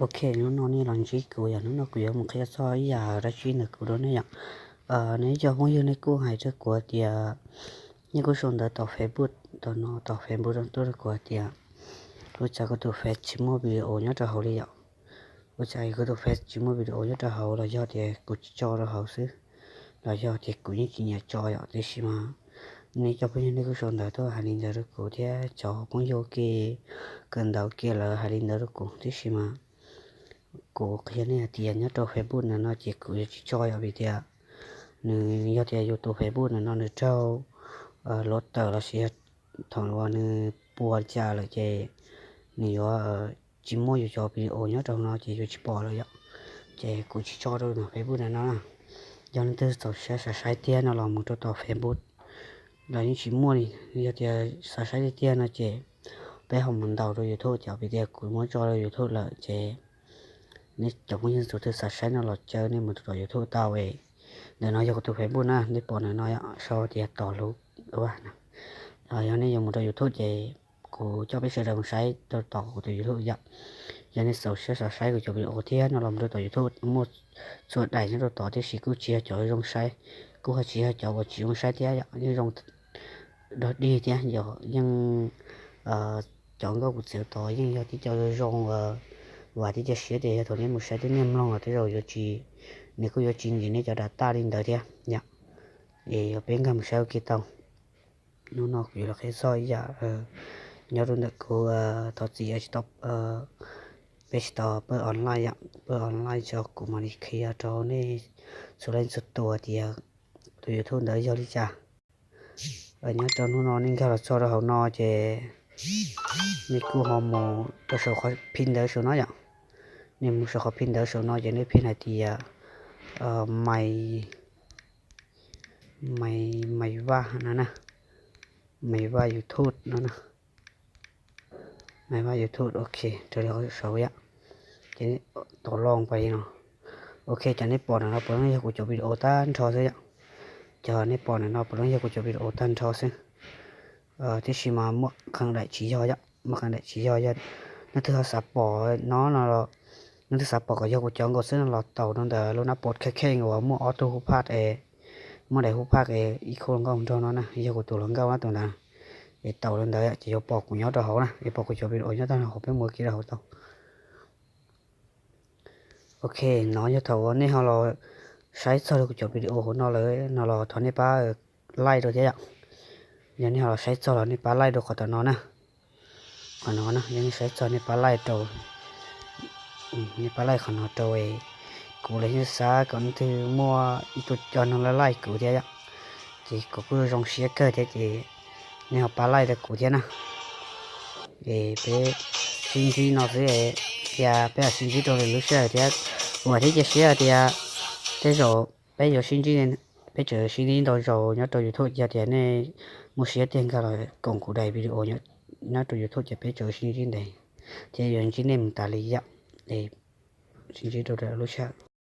Ok, hnub no nej los ntsib kuv yom, hnub no kuv yuav mus qhia txog ib yam dab tsi ntawm kuv rau nej yom. Nws ib co phooj ywg nej kuj hais rau kuv tias, nej kuj sau ntawv tom Facebook, tom no tom Facebook rau tuaj rau kuv tias, ua cas kuv tus Face tsis muaj video nyob rau hauv li yom. Ua cas kuv tus Face tsis muaj video nyob rau hauv los yog tias kuv tsis tso rau hauv xwb, los yog tias kuv yeej tsis nyiam tso yom. Tiam sis mas nej cov phooj ywg nej kuj sau ntawv tuaj hais li ntawd rau kuv thiab cov phooj ywg ke kawm ntawv ke lawv hais li ntawd rau kuv, tiam sis mas kuv qhia nej hais tias nyob rau Facebook ntawm no ces kuv yuav tsis tso yom, vim tias nws yog tias yus tus Facebook ntawm no nws raug luav tawm lossis yog thaum uas nws puas cas lawm ces nws yuav tsis muaj yus cov video nyob rau no ces yuav tsis pom lawm yom. Ces kuv tsis tso rau ntawm Facebook ntawm no na. Yog leej twg txaus siab xav saib tiag no los mus rau tom Facebook los yeej tsis muaj li. Yog tias xav saib tiag tiag no ces peb ho mus ntaus rau YouTube, ces vim tias kuv muab tso rau YouTube lawm ces nej cov phooj ywg txhua tus xav saib no los caw nej mus rau tom YouTube tau. Ntawm no yog kuv tus Facebook na, nej pom ntawm no sau tias Tos Lus Vaj no. Yog nej yuav mus rau YouTube ces kuv coj peb sawv daws mus saib rau tom kuv tus YouTube yom. Yog nej txaus siab xav saib kuv cov video thiab no los mus rau tom YouTube, muaj txhua daim nyob rau tod tiam sis kuj tsis yog cov zoo saib, kuj ho tsis yog cov uas tsis zoo saib thiab yom, yeej zoo dog dig thiab yom, yeej cov nkauj kuv txiav tod yeej yog tib co zoo, vam thiab cia siab tias yog thaum nej mus saib tej niag mloog los tej zaum yuav tsis, nws kuj yuav tsis ntim nej cov data li ntawd thiab yom. Es yog peb nkag mus saib ua ke tau. Hnub no kuv yuav los qhia txog ib yam nyob rau ntawm kuv, thov txim tsis tau, peb tsis tau pawj online yom, pawj online tso kuv mam li qhia rau nej txhua leej txhua tus tias tus YouTube ntawd yog li cas. Nyob rau hnub no nej nkag los txog rau hauv no ces nej kuj ho mus rau saum qhov phim ntawv saum no yom. Nej mus saum qhov phim ntawv saum no ces nej phim hais tias Maiv, Maiv Vaj no na, Maiv Vaj YouTube no na, Maiv Vaj YouTube, ok, raws li qhov saum yom. Ces tom loo pas li no. Ok, cov nej pom ntawm no puav leej yog kuv cov video tag nrho xwb yom. Cov nej pom ntawm no puav leej yog kuv cov video tag nrho xwb. Tiam sis mas muaj qee daim tsis yog yom, muaj qee daim tsis yog, yog leej twg ho xav pom no no, leej twg xav pom kom yog kuv cov nkaus xwb no los taus rau ntawm lub nab pos kheej kheej uas muaj ob tug hub phaj es, muaj daim hub phaj es ib khub hluas nkauj nrog no na, yog kuv tus hluas nkauj na tus ntawd. Es taus rau ntawd ces yuav pom kuv nyob rau hauv na, yuav pom kuv cov video nyob tag nrho hauv, peb mus ua ke rau hauv tau. Ok, no yog thaum uas nej ho los saib txog kuv cov video hauv no lawm no los thov nej pab like rau thiab yom. Yog nej ho los saib txog los nej pab like rau qhov tom no na. Qhov no na, yog nej saib txog nej pab like rau, nej pab like qhov no rau es kuv los yeej xav kom leej twg muaj ib tug coj nug like like kuv thiab yom. Ces kuv kuj zoo siab kawg thiab ces nej ho pab like rau kuv thiab na. Es peb sib ntsib no xwb, thiab peb ho sib ntsib rau lwm lub sij hawm thiab. Vam thiab cia siab tias tej zaum peb yuav sib ntsib, peb tseem sib ntsib ntau zaus nyob rau YouTube, yog tias nej muaj siab tiag nkag los koom kuv daim video nyob rau YouTube ces peb tseem sib ntsib ntev thiab yuav ntsib nej mus tas li yom. Es sib ntsib rau lwm lub sij hawm.